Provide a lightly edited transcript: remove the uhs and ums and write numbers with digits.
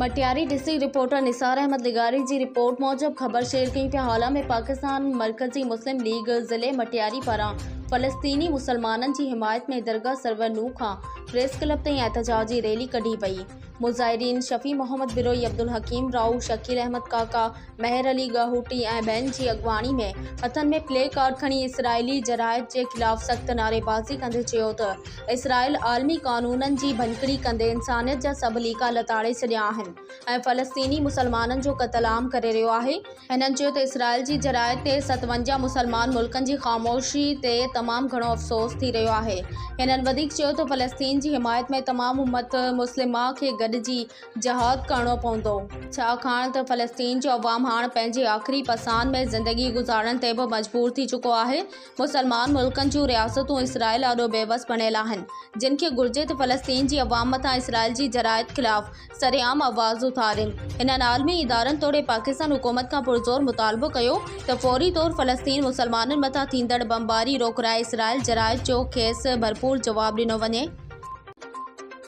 Matiari district reporter Nisar Ahmed لغاري جي report موجب خبر شيئر ڪيون پيا هالا ۾ پاڪستان مرڪزي مسلم ليگ ضلعي مٽياري پاران فلسطيني مسلمانن جي حمايت ۾ درگاهه سرور نوح کان پريس ڪلب تائين احتجاجي ريلي ڪڍي وئي مظاهرين شفيع محمد بروهي، عبدالحڪيم راهو، شڪيل احمد ڪاڪا، مهر علي ڳاهوٽي ۽ ٻين جي اڳواڻي ۾ هٿن ۾ پلي ڪارڊ کڻي اسرائيلي جارحيت جي خلاف سخت نعريبازي ڪندي چيو ته اسرائيل عالمي قانونن جي ڀڃڪڙي ڪندي انسانيت جا سڀ ليڪا لتاڙي ڇڏيا آهن ۽ فلسطيني مسلمانن جو قتل عام ڪري رهيو آهي. هنن چيو ته اسرائيل جي جارحيت تي 57 مسلمان ملڪن جي خاموشي تي تمام گهڻو افسوس ٿي رهيو آهي. هنن وڌيڪ چيو ته فلسطين جي حمايت ۾ تمام امت مسلمه کي گڏجي جهاد ڪرڻو پوندو. ڇاڪاڻ ته فلسطين جو عوام هاڻ پنهنجي آخري پساهن ۾ زندگي گذارڻ تي به مجبور ٿي چڪو آهي. مسلمان ملڪن جون رياستون اسرائيل آڏو بيوس بڻيل آهن، جن کي گهرجي ته فلسطين جي عوام مٿان اسرائيل جي جارحيت خلاف سرعام آواز اٿارين. هنن عالمي ادارن توڙي پاڪستان حڪومت کان پرزور مطالبو ڪيو ته فوري طور فلسطين مسلمانن مٿان ٿيندڙ بمباري روڪرائي اسرائيل جارحيت جو کيس ڀرپور جواب ڏنو وڃي.